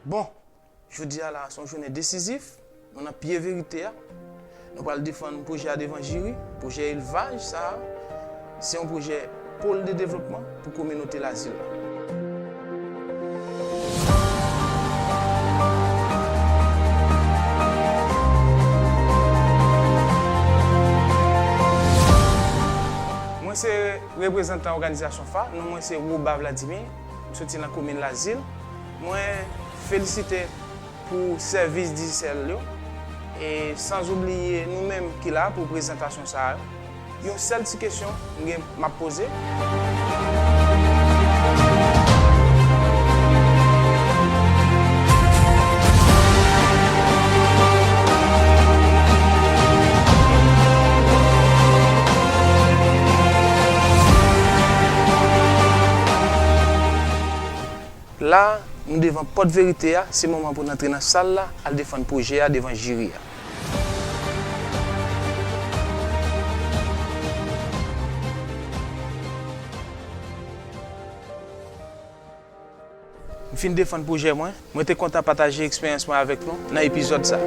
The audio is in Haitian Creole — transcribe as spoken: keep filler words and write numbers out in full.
Bon, jodi a la, se yon jounen desizif. Nou nan pye verite a. Nou pral defann pwojè a devan jiri. Pwojè elvaj sa a, se yon pwojè pòl de devlopman pou kominote Lazil la. Mwen se reprezantan òganizasyon fa, non mwen se Woba Vladimir, m soti nan komin Lazil. Mwen felisite pou sèvis Digicel yo, e san oubliye nou menm ki la pou prezantasyon sa a yo. Yon sèl ti kesyon m gen, m ap poze. La, nou devan pòt verite a, se moman pou n antre nan sal la, al defann pwojè a devan jiri a. M fin defann pwojè mwen, mwen te kontan pataje eksperyans mwen avèk nou nan epizòd sa.